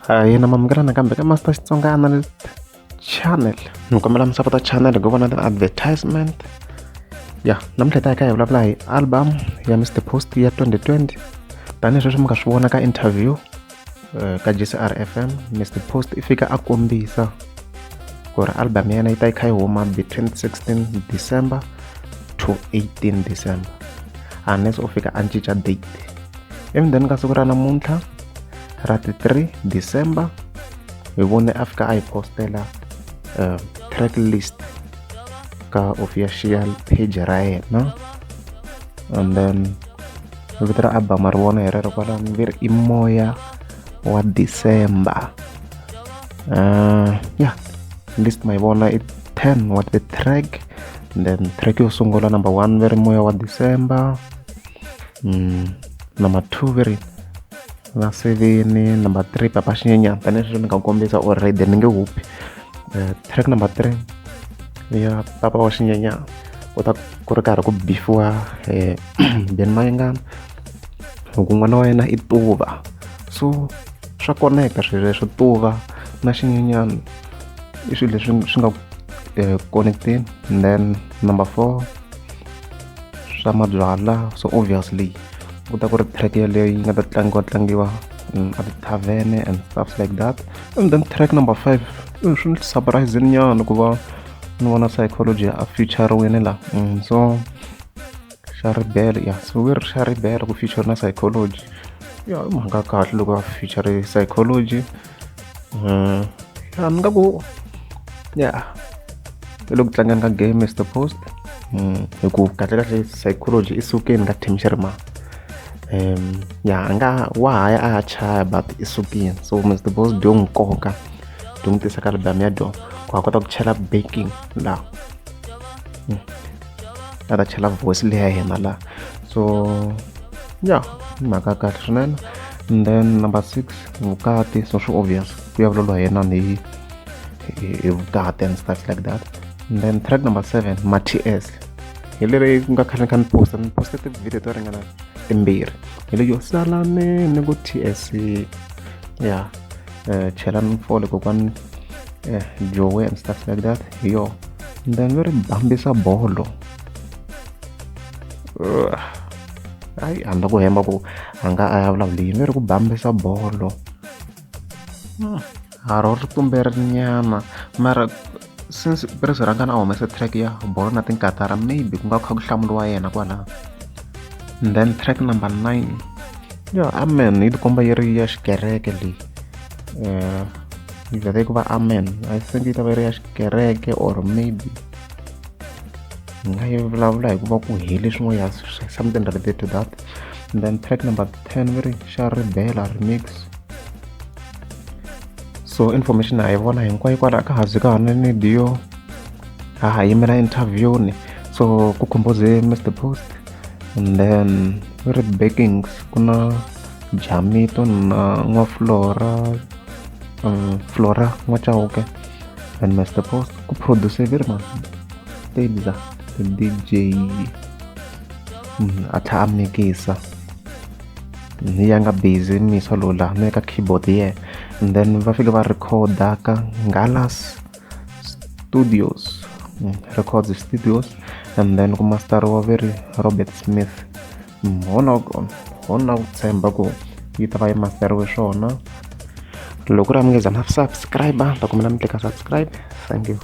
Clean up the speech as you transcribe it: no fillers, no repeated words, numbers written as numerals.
Ahee na mamukela nakambe ka Master Xitsonga Analyst Channel ni kombela mi sapota channel hi ku vona ti-advertisement ya namuntlha hi ta hi kha hi vulavula hi album ya Mr Post ya 2020 tanihi sweswi mi nga swi vona ka interview ka J_C_R F_M Mr Post i fika a kombisa ku ri album ya yena yi ta yi kha yi huma between 16 December to 18 December unless u fika a cinca date emundeni ka siku ra namuntlha ra ti 3 December hi vone a fika a yi postela track list ka official page ra yena and then vito ra album ri vona hi rero kwalano ve ri i moya wa December ya list ma yi vona i 10 wa ti-track then track yo sungula number 1 ve ri moya wa December number 2 ve ri va seveni number 3 papa xinyenyana tanihileswi ni nga kombisa already ni nge hupi track number 3 ya papa wa xinyenyana ku ta ku ri karhi ku bifiwa Benny Mayengani hi ku n'wana wa yena i tuva so swa connect-a swilo leswo tuva na xinyenyana i swilo leswi swi nga connect-eni and then number 4 swa mabyalwa so obviously ku ta ku ri track yeleyo yi nga ta tlangiwa tlangiwa a ti-tavern and stuff like that and then track number 5 swi ni surprise-ini nyana ku va ni vona psychology a feature-wini la so xa ribele ya so ve ri xa ribele ku feature na psychology ya i mhaka kahle loko va feature psychology ya ni nga ku ya i le ku tlangeni ka game Mr Post hi ku kahlekahle psychology i sukeni ka team Shirimani ya a nga wa ha ya a ya chaya but i sukile so Mr Post dyo n'wi koka dyo n'wi tisa ka album ya dyo ku a kota ku chela backing laha a ta chela voice leya yena laha so ya i mhaka ya kahle swinene and then number 6 vukati so swi obvious ku ya vulavuriwa hi yena hi hi vukati and stuff like that and then track number 7 ma T_S hi leri ku nga khale ni kha ni posta ni poste ti-video to ringana timbirhi hi leyo salaneni ku T_S ya chelani fole kokwani Joe and stuff like that hi yona and then va ri bambisa bolo hayi a ni la ku hemba ku a nga a ya vulavula yini ve ri ku bambisa bolo ha ro ri tumberile nyana mara since Prince Rhangani a humese track ya bolo na tinkatara maybe ku nga kha ku hlamuriwa yena kwalano and then track number 9 ya amen yi tikomba yi ri ya xikereke leyi yi vhele ku va amen I think yi ta va yi ri ya xikereke or maybe hi nga yi vulavula hi ku va ku hele swin'wana ya something related to that and then track number 10 ve ri xa ribela remix so information ha yi vona hinkwayo kwala ka ha zi ka ha ni dio ha ha yimela interview ni so ku compose Mr Post and then ve ri backings ku na Jamito na n'wa Flora Flora N'wa-Chauke and Mr Post ku produce ve ri mani Tebza the DJ a tlhela a mikisa ni ya nga busy misa lowu laha ni ka keyboard yena and then va fika va record-a ka Ngalas Studios Records Studios and then ku masteriwa ve ri Robert Smith hona hona ku tshemba ku yi ta va yi masteriwe swona loko ku ri a mi nge za na subscribe ta kombela mi tlika subscribe thank you.